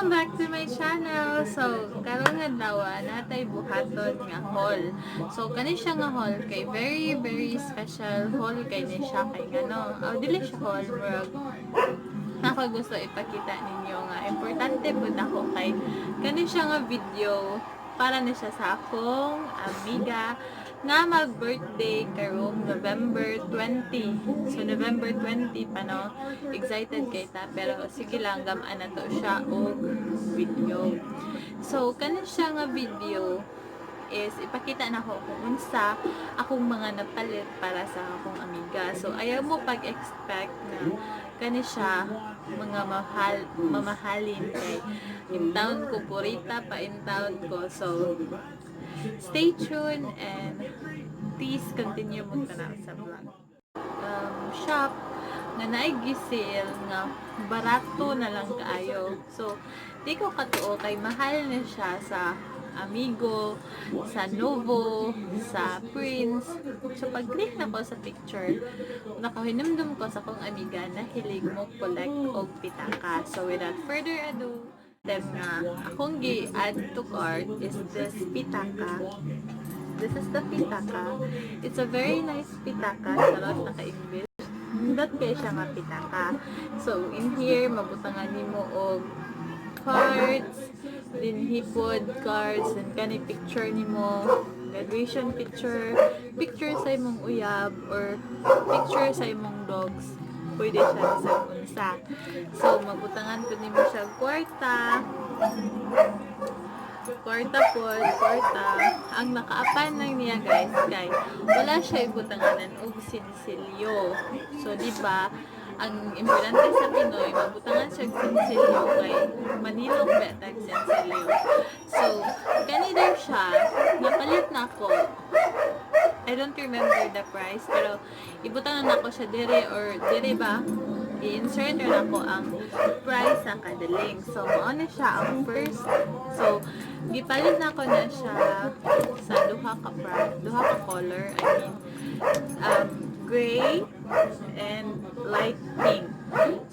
Welcome back to my channel! So, karong adlaw naa tay buhaton nga haul. So, kani siya nga haul kay very very special haul kay ni siya kay ngano. Oh, dili siya haul, murag ako gusto ipakita ninyo nga importante pud ako kay kani siya nga video para na siya sa akong amiga nga mag-birthday karong November 20. So, November 20 pa, no? Excited kay ta. Pero, sige lang, gamaan na to siya og video. So, kani siya nga video is ipakita na ko kung unsa akong mga napalit para sa akong amiga. So, ayaw mo pag-expect na kani siya mga mahal, mamahalin kay in town ko, purita pa in town ko. So, stay tuned and please continue mo tanaw sa vlog. Shop nga naay gi-sale nga barato na lang kaayo. So, di ko katuo kay mahal na siya sa Amigo, sa Novo, sa Prince. So, pag-click na ko sa picture, nakahinumdum ko sa akong amiga na hilig mo collect og pitaka. So, without further ado, item nga akong gi-add to cart is this pitaka. This is the pitaka. It's a very nice pitaka. Charot, naka-English. Nindot kay siya nga pitaka. So, in here, mabutangan nimo og cards, then hipod cards, and kani picture nimo, graduation picture, picture sa imong uyab, or picture sa imong dogs. Pwede siya sa unsa. So, mabutangan po nimo siya og kwarta, kwarta po, kwarta. Ang nakaapan lang niya, guys, kay wala siya ibutanganan og sinsilyo. So, di ba, ang importante sa Pinoy, mabutangan siya og sinsilyo kay manilok ba tag sinsilyo. So, kani daw siya, napalit na ako. I don't remember the price, pero ibutangan nako siya dire or dire ba? I-insert na ako ang price sa kada link. So, mao na siya ang first. So, gipalit na ako na siya sa duha ka color. I mean, gray and light pink.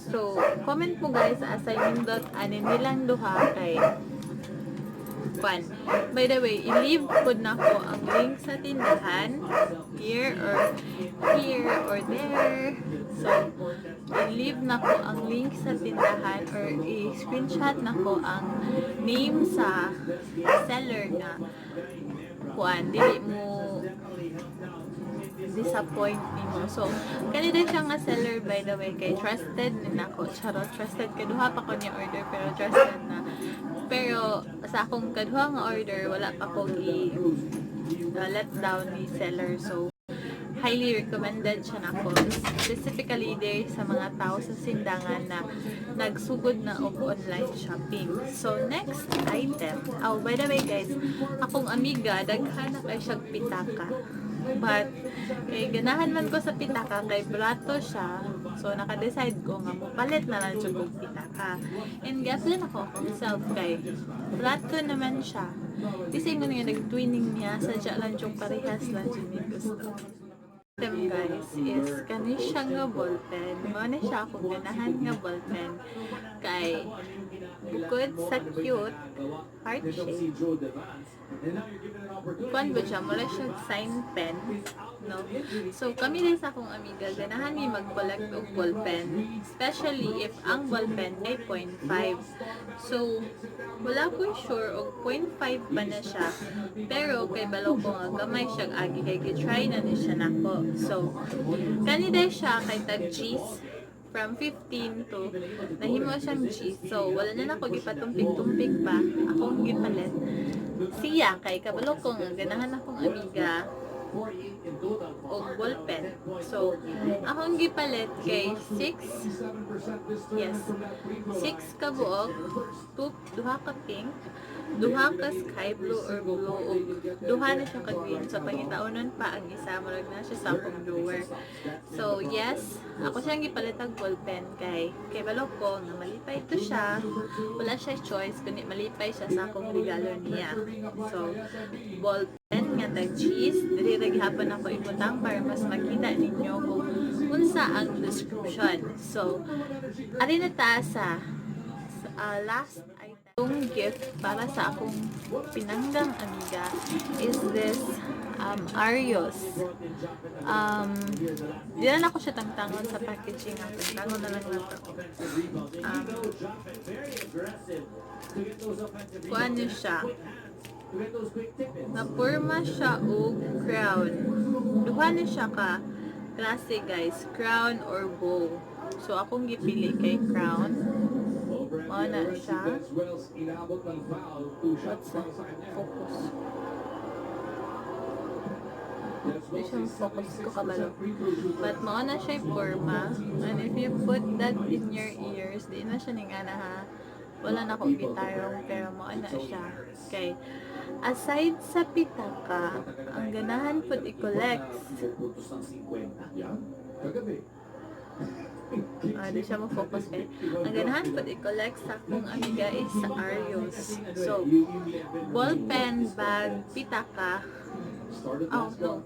So, comment mo, guys, asa nindot ani nilang duha kay kwan. By the way, i-leave pod nako ang link sa tindahan here or here or there. So, i-leave nako ang link sa tindahan or i-screenshot nako ang name sa seller nga kuan dili mo disappoint nimo. So, kanina siya nga seller, by the way, kay trusted ni nako. Charot, trusted kaduha pa ko niya order pero trusted na. Pero sa akong kaduha nga order, wala pa ko gi let down ni seller. So, highly recommended siya nako. Specifically there sa mga tao sa Sindangan na nagsugod na og online shopping. So, next item. Oh, by the way, guys, akong amiga, daghan na kay siyang pitaka. But, kay ganahan man ko sa pitaka, kay brato siya. So, naka-decide ko nga mopalit na lang siya og pitaka. And gi-apply nako akong self kay brato naman siya. Di sa ingon nga nag-twinning niya, sadya lang yung parehas lang siya ni gusto. Item, guys, is kani siya nga ballpen. Mao na siya akong ganahan nga ballpen. Kay bukod sa cute heart shape, kuan ba siya, mura siya sign pen, no? So, kami din sa akong amiga, ganahan mi mag-collect og ballpen, especially if ang ballpen ay 0.5. So, wala ko sure og 0.5 pa na siya, pero kay balo ko nga gamay siya agi kay gi-try na ni siya nako. So, kani day siya kay tag cheese from 15 to nahimo siyang cheese. So, wala na nako gipatumpik-tumpik pa. Akong gipalit siya kay kabalo ko nga ganahan akong amiga og ballpen. So, akong gipalit kay 6, yes, 6 ka buok, 2, duha ka pink, duha ka sky blue or blue, ug duha na siya ka green. So, pangitaonon pa ang isa, murag na siya sa akong drawer. So, yes, ako siyang gipalit og ballpen kay balo ko nga malipay to siya. Wala siya choice kundi malipay siya sa akong regalo niya. So, ballpen nga tag cheese, diri ra gihapon ako ibutang para mas makita ninyo kung unsa ang description. So, ari na ta sa last item. Akong gift para sa akong pinanggang amiga is this Arios. Di na ako siya tangtangon sa packaging. Ang tangtangon na lang nato. Kuan niyo siya. Napurma siya og crown. Duha ni siya ka klase, guys, crown or bow. So akong gipili kay crown. Mao na siya. What's that? Focus. Di siya focus ko kabalo. But mao na siya yung forma. And if you put that in your ears, di na siya ning ana ha. Wala na akong gitarong pero mao na siya. Okay. Aside sa pitaka, ang ganahan pud i-collect. Kagabi. Ah, di siya mo-focus kay. Ang ganahan pud i-collect sa akong amiga is sa Arios. So, ballpen, bag, pitaka, oh no,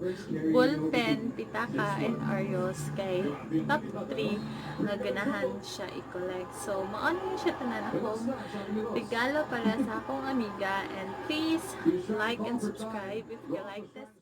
ballpen, pitaka, and Arios kay top 3 nga ganahan siya i-collect. So, mao ni siya tanan akong regalo para sa akong amiga and please like and subscribe if you like this.